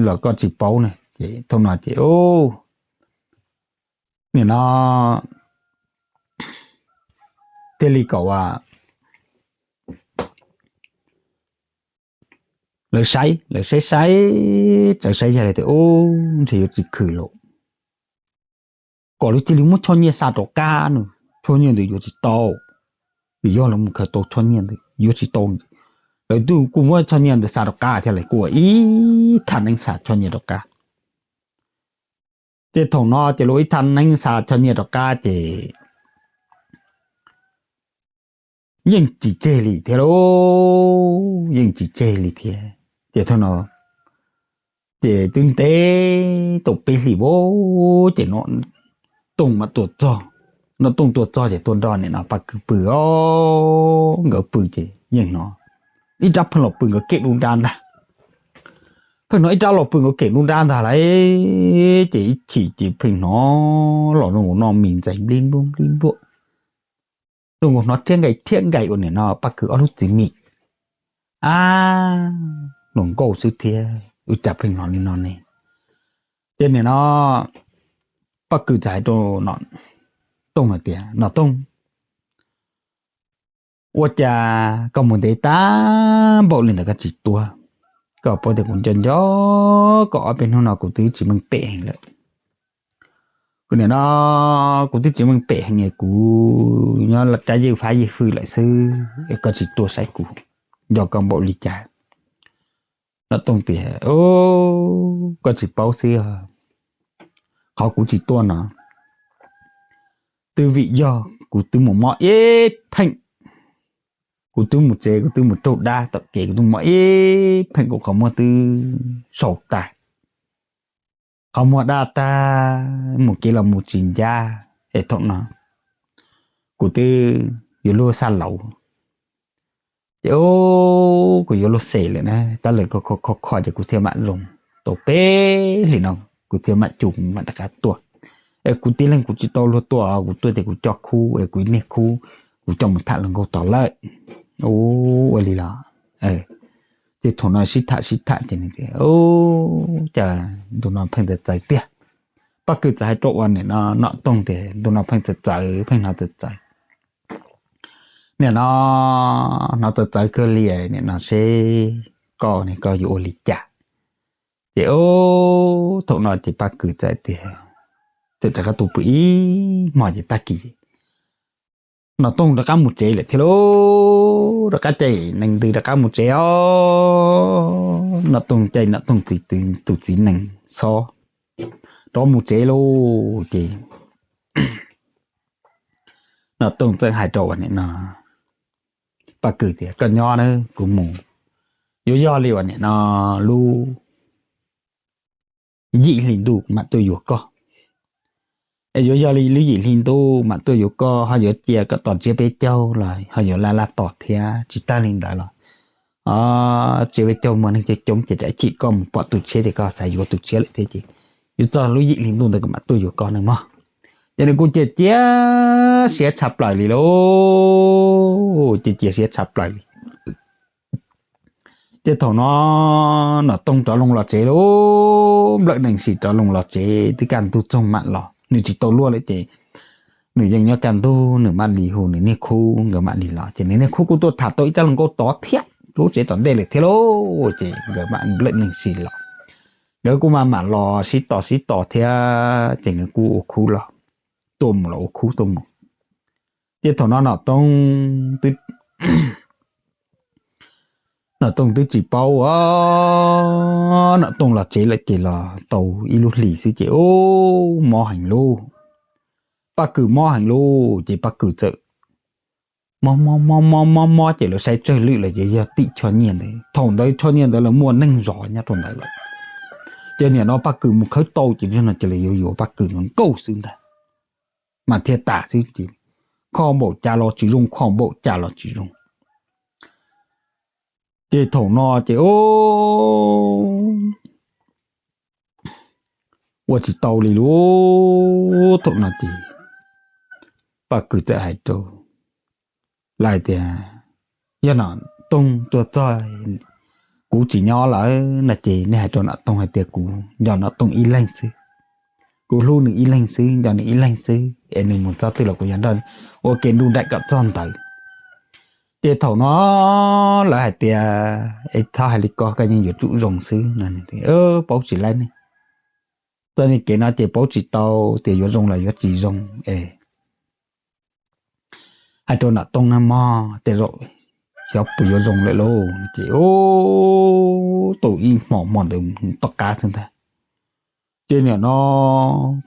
los koj tsis paub ne. Ces thaum no ces nim no thiaj li kom lawv saib, lawv saib saib, txawm saib yog li tias, Ub, ntshe yuav tsis khwm lauj, kom lawv cia li muab choj nyiaj xa rov qab no, choj nyiaj ntawd yuav tsis tau. Vim yog lawv mus khaws tau choj nyiaj ntawd yuav tsis tau, lawv twb kuj muab choj nyiaj ntawd xa rov qab thiab lawv kuj ua ib thaj neeb xa choj nyiaj rov qab. Ces thaum no ces lawv ua ib thaj neeb xa choj nyiaj rov qab ces yeej tsis tseg li thiab lauj, yeej tsis tseg li thiab. Ces thaum no ces twb ntev tau peb hlis vau, ces no Tooj mam tuaj txog. Nom Tooj tuaj txog ces tuaj nrog nim no Paj Kws pw os. Nkawd pw ces yeej hnov ib rab pheej los pw nkawd kem dub nrab ntag. Pheej hnov ib rab los pw nkawd kem dub nrab ntag lauj. Ces ib chim ces pheej hnov los zoo nkaus no mis ntxais nplij npluaj nplij npluaj, zoo nkaus hnov rhiab nkaim rhiab nkaim ua nim no Paj Kws ob lub txiv mis. Ab, luag nkauj xwb thiab ua cas pheej hnov li no ne? Ces nim no Paj Kws txawm hais rau Nom Tooj hais tias, Nom Tooj, ua cas koj mus ntev tag npaum li ntawd koj tsis tuaj? Koj paub tias kuv nco nco koj, ob peb hnub no kuv twb tsis meej pem heev lawm. Kuv nim no kuv twb tsis meej pem heev es kuv nyob rab ywj fab ywj fwj lawm xwb es koj tsis tuaj saib kuv, nco koj npaum li cas? Nom Tooj tias, koj tsis paub xwb, qhov kuv tsis tuaj no twb vim yog kuv twb mus mob ib pheej. Kuv twb mus tsev, kuv twb mus raug dab tom kev, kuv twb mob ib pheej, kuv qhov muag twb sau tas, qhov muag daj tag, mus kev los mus tsis ncaj, es thaum no kuv twb yuav luag xaj laus ces kuv yuav luag xes lawm na, tab lawm kho kho ces kuv thiaj mam zoo, tau peb hlis no kuv thiaj mam cum mam rov qab tuaj. Es kuv tib leeg kuv tsis tau luag tuaj, kuv tuaj ces kuv coj khub, es kuv ib niag khub kuv coj mus tham luag nkauj tod lawm. Ua li los, ces thaum no sib tham sib tham ces nws tias, cas ntu no pheej txawv txawv tiag. Paj Kws txawm hais rau ua nim no Nom Tooj tias, ntu no pheej txawv txawv, pheej hnov txawv txawv. Nim no hnov txawv txawv kawg li, nim no seb koj ne koj yuav ua li cas? Ces thaum no ces Paj Kws txawm tias, txawm rov qab tuaj pw ib hmos ces tag kis Nom Tooj rov qab mus tsev lawm thiab lauj, rov qab caij nees ntws rov qab mus tsev os. Nom Tooj caij Nom Tooj txiv, tus txiv nees xob rov mus tsev lauj. Ces Nom Tooj txawm hais rau ua nim no Paj Kws tias, koj nyob na, kuv mus. Yuav yog li ua nim no lub yim hli ntuj kuv mam tuaj yuav koj. Es yuav yog li lub yim hli ntuj mam tuaj yuav koj, ho yuav cia koj tos tsiab peb caug los ho yuav laj laj tos thiab, tsis tag li ntawd los tsiab peb caug muaj neeg coob coob ces tsam ib chim koj mus pom tus tshiab ces koj xav yuav tus tshiab lawm thiab ces yuav txog lub yim hli ntuj ntawd kuv mam tuaj yuav koj nawb mog. Ces nws kuj cia cia siab tshaj plaws li lauj, cia cia siab tshaj plaws li. Ces thaum no Nom Tooj rov loo los tsev lauj, nplawm nees sim rov loo los tsev, twb kaj ntug txoog mam los, nws tsis tau luaj lawm ces nws yeej nyob kaj ntug, nws mam li hu nws niag khub nkawd mam li los. Ces nws niag khub kuj tuaj tham tau ib rab luag nkauj tod thiab, lub tsev tom ntej lawm thiab lauj. Ces nkawd mam nplawm nees sim los, nkawd kuj mam mam los sib tos sib tos thiab, ces nkawd kuj ua khub los, tuaj mus los ua khub tuaj mus. Ces thaum no Nom Tooj twb Nom Tooj twb tsis paub, Nom Tooj los tsev lawm ces los tau ib lub hlis xwb ces ub, mob heev lauj. Paj Kws mob heev lauj, ces Paj Kws txawm mob mob mob mob mob mob ces lawv saib tsawg lwm lawm ces yog tim choj nyiaj ntawd. Thaum ntawd choj nyiaj ntawd lawv muaj neeg zov nyob rau ntawd lawm. Ces nim no Paj Kws mus khawb tau ces no ces lawv yuav yuav Paj Kws nkauj xwb ntag, mas thiaj tas xwb ces kho npaum cas los tsis zoo, kho npaum cas los tsis zoo. Ces thaum no ces ua tsis tau li lauj. Thaum no ces Paj Kws txawm hais rau lawv tias, yog Nom Tooj tuaj txog kuv tsis nyob lawm no ces nej hais rau Nom Tooj hais tias kuv nco Nom Tooj ib leeg xwb, kuv hlub nws ib leeg xwb, nco nws ib leeg xwb es nws mus txog twg los kuv yog nrog ua ke nruj nraim kom txog ntawd. Ces thaum no lawv hais tias, es txhob hais li ko, koj yeej yuav tsum zoo xwb no. Paub tsis laib ne, txoj niag kev no ces paub tsis tau tias yuav zoo los yuav tsis zoo es hais rau Nom Tooj na mog, tej zaum xyov puas yuav zoo lawm lauj. Ces tau ib hmo hmo ntawd tom qab xwb ntag, ces nim no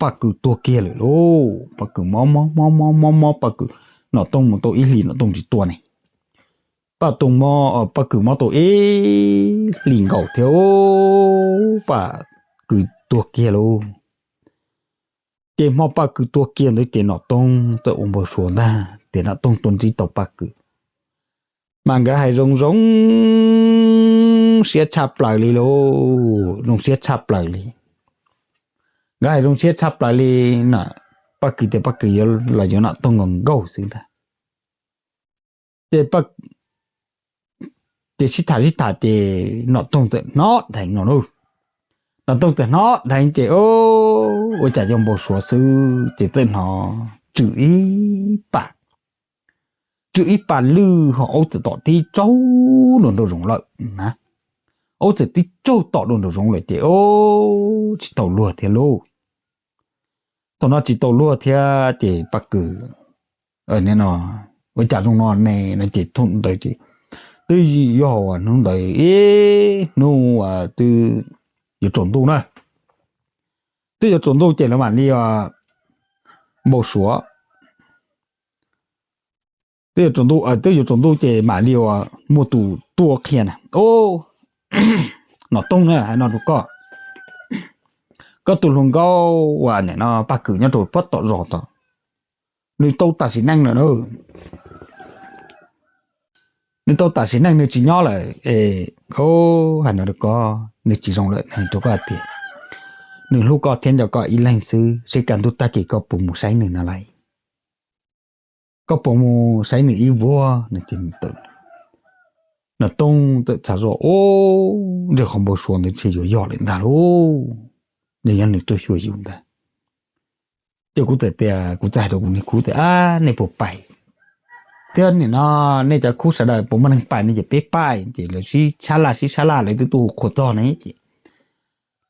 Paj Kws tuag kiag lawm lauj. Paj Kws mob mob mob mob mob mob, Paj Kws, Nom Tooj mus tau ib hlis Nom Tooj tsis tuaj ne, Paj Tooj mob, Paj Kws mob tau ib hlis nkaus thiab Paj Kws tuag kiag lauj. Ces hmo Paj Kws tua kiag ntawd ces Nom Toog txawm ua npau suav ntag tias Nom Toog tua ntsib tau Paj Kws. Mas nkawd hais zoo zoo siab tshaj plaws li lauj, zoo siab tshaj plaws li. Nkawd hais zoo siab tshaj plaws li, Paj Kws tias Paj Kws yuav los yuav Nom Toog nkaus nkaus xwb ntag. Ces, ces sib tham sib tham ces Nom Toog txawm hnov dheev no lauj. Nom Toog txawm hnov dheev ces ua cas yog npau suav xwb ces txawm hnov tsw ib pas, tsw ib pas lwj ho aub txawm tom tib tsaug nraum zoov lawm na. Aub txawm tib tsaug tom nraum zoov lawm ces tsis tau luag thiab lauj. Thaum no tsis tau luag thiab ces Paj Kws, ua cas zoo no ne no ces thaum ntawd ces twb yog hnub ntawd ib hnub twb yuav tsaus ntuj na. Twb yuav tsaus ntuj ces lawv mam li npau suav. Twb yuav tsaus ntuj, twb yuav tsaus ntuj ces mam li muaj tus tuaj qhia na, Nom Toog na, hais no rau koj, koj tus hluas nkauj uas nim no Paj Kws nyob rau pob tom zos tod, nws tau tam sim neej lawm na. Nws tau tam sim neej nws tsis nyob lawm es, hais no rau koj, nws tsis zoo lawm, hais rau koj hais tias nws hlub koj thiab nco koj ib leeg xwb, seb kaj ntug tag kis koj puas mus saib nws no lauj? Koj puas mus saib nws ib vuag no? Ces Nom Toog txawm xav zoj, ntshe qhov npau suav ntawd ntshe yuav yog lawm ntag lauj, ntshe yog nws tuaj xyuas yus ntag. Ces kuv txawm tias, kuv txawm hais rau kuv niag khub tias, nej puas pais? Thiab nim no nej cov khub sawv daws puas muaj neeg pais no ces peb pais. Ces lawv sib sab laj sib sab laj lawv twb tuaj hu qhuas txog ne ces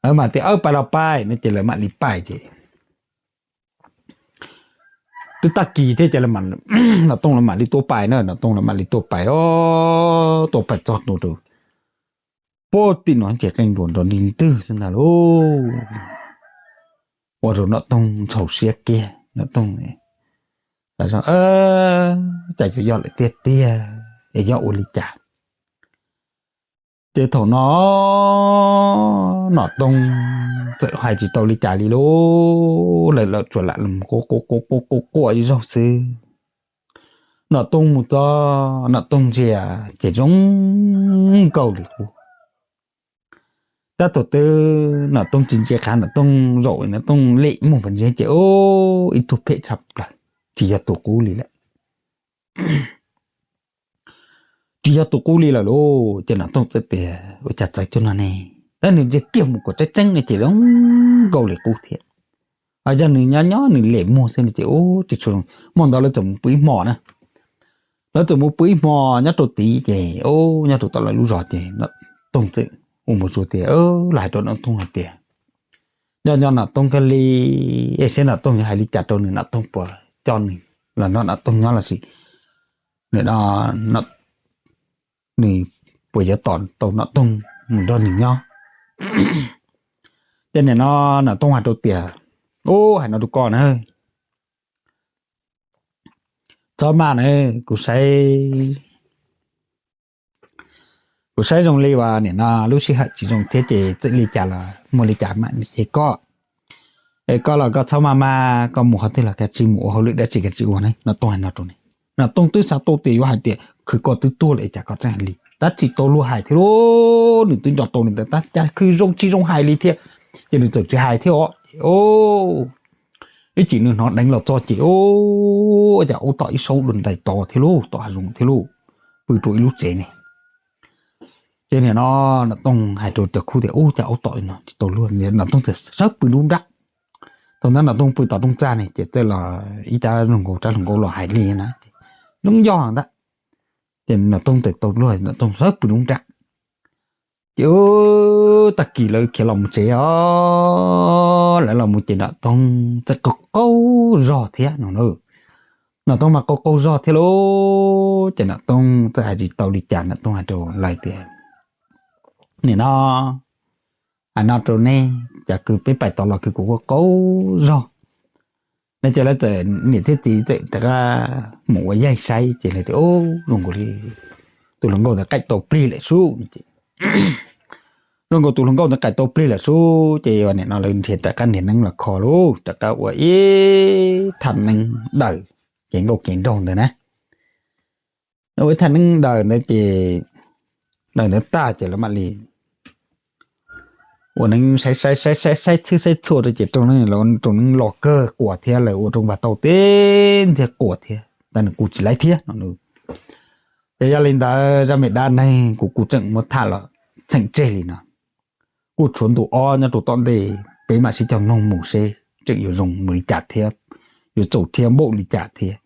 lawv mam tias, pais los pais no ces lawv mam li pais ces twb tag kis thiab ces Nom Toog lawv mam li tuaj pais na, Nom Toog lawv mam li tuaj pais os, tuaj pais txog ntua rau pem tim no ces qee nruas nrov nti ntwg xwb ntag lauj. Ua rau Nom Toog ntxhov siab kiag, Nom Toog, cas yuav yog lawm tiag tiag es yog ua li cas? Ces thaum no Nom Toog txawm hais tsis tau li cas li lauj, lawv tsuas lam quaj quaj quaj quaj ib zaug xwb. Nom Toog mus txog Nom Toog ntsia ces zoo nkaus li qub. Tab tom twb Nom Toog tsis ntsia qhav, Nom Toog zaum Nom Toog lem muag pas ntsia ces ib tug phem tshaj plaws, tsis yog tus qub li lawm. Tsis yog tus qub li lawm lauj. Ces Nom Toog txawm tias, ua cas txawv cuag no ne? Tab nws ntsia kiag mus kom tseeb tseeb no ces zoo nkaus li qub thiab. Yog nws nyob nyob nws lem muag xwb no ces tsis tshua zoo. Hmo ntawd lawv txawm mus pw ib hmo na. Lawv txawm mus pw ib hmo nyob rau tid ces, nyob rau tom lawv lub zos ces Nom Toog txawm ua npau suav tias, los hais rau Nom Toog hais tias, nco nco Nom Toog kawg li, es saib Nom Toog yuav hais li cas rau nws, Nom Toog puas coj nws los nrog Nom Toog nyob los sis nws puas yuav tos tau Nom Toog mus nrog nws nyob. Ces nim no Nom Toog hais rau tias, ub, hais no rau koj na, txhob maj na, kuv saib, kuv saib zoo li uas nim no lub sij hawm tsis zoo thiab ces txawm li cas los muaj li cas mam li qhia koj. Es koj los koj txhob maj maj, koj mus qhov twg los kav tsij mus, ua hauj lwm dab tsi kav tsij ua ne. Nom Toog hais no rau nws, Nom Toog twb xav tau tias yuav hais tias khwv koj twb tuag lawm es cas koj tseem hais li, tab tsis tau luag hais thiab lauj. Nws twb nco tau li ntawd tab cas khwv zoo tsis zoo hais li thiab, ces nws txawm tsis hais thiab os. Ces ib chim nws hnov deev los txog ces, ua cas aub tom ib saub dua ntais tod thiab lauj, tom hav zoov thiab lauj, pw rau ib lub tsev ne. Ces nim no Nom Toog hais rau cov khub tias, ub, cas aub tom li no tsis tau luag. Nom Toog txawm sawv pw nruab nrab. Thaum ntawd Nom Toog pw tom rooj txaj ne ces txawm los ib rab hluas nkauj, rab hluas nkauj los hais li na, zoo yog ntag. Ces Nom Toog txawm tau luag, Nom Toog sawv pw nruab nrab. Ces tag kis lawv khiav los mus tsev os, lawv los mus ces Nom Toog txawm qaug qaug zog thiab no. Nom Toog mas qaug qaug zog thiab lauj. Ces Nom Toog txawm hais tsis tau li cas, Nom Toog hais rau lawv tias, nim no, hais no rau nej, cas kws peb pais tod los kws kuv qaug qaug zog. No ces lawv txawm niam thiab txiv txawm rov qab mus ua yaig saib ces lawv tias, ub, zoo nkaus li tus hluas nkauj ntawd qaij tau plig lawm sub. Zoo nkaus tus hluas nkauj ntawd qais tau plig lawm xwb ces nim no lawv nrhiav rov qab nrhiav neeb los kho lauj, rov qab ua ib thaj neeb daws kev nkauj kev nraug ntawd na. Ua ib thaj neeb daws ntawd ces daws ntawd tag ces lawv mam li ua neeb saib saib saib saib txhij saib txhua rau ces rooj neeb los rooj neeb loj kawg quas thiab lawv ua rooj vag tau teb ntxiag quas thiab tab nws kuj tsis laib thiab no. Ces yog li ntawd zaj me dab neeg kuv kuj tseem muab tham los txheem tseg li no. Kuj tshuav ntu ob nyob rau tom ntej peb mam sib cog mloog mus seb tseem yuav zoo mus li cas thiab, yuav txaus rhiab npaum li cas thiab.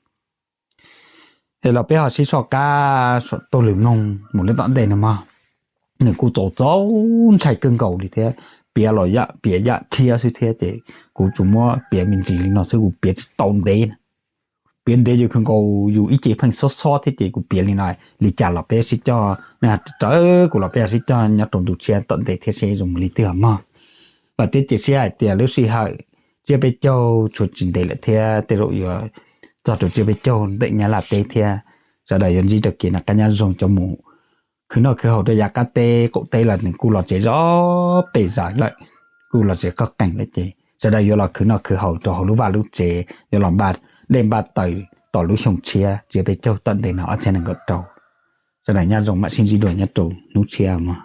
Es los peb ho sib soj qab saum taug lwm mloog mus li tom ntej no mog. Nws kuj txaus txaus ntshai kawg nkaus li thiab, piav los yam piav yam rhiab xwb thiab ces kuv tsuas muab piav me ntsis li no xwb, kuv piav tsis tau ntev na. Piav ntev yus kawg nkaus yus ib ce pheej xob xob thiab ces kuv piav li no, li cas los peb sib cog, nej rawv kuv los peb sib cog nyob rau ntu tshiab tom ntej thiab seb zoo mus li twg mog. Vam thiab cia siab hais tias lub sij hawm tsiab peb caug tshuav tsis ntev lawm thiab tej zaum yuav txog rau tsiab peb caug ntawm Nyab Laj teb thiab. Sawv daws yuav ntsib rau kev noj qab nyob zoo cov mus khwv noj khwv haus rau yav qab teb qaum teb los nws kuj los tsev zov pes zais lawm, kuj los tsev qoj qees lawm ces sawv daws yuav los khwv noj khwv haus rau hauv lub vaj lub tsev, yuav los npaj dej npaj taws tos lub xyoo tshiab tsiab peb caug tom ntej no ob txhiab nees nkaum rau. Sawv daws nyob zoo mam sib ntsib dua nyob rau hnub tshiab mog.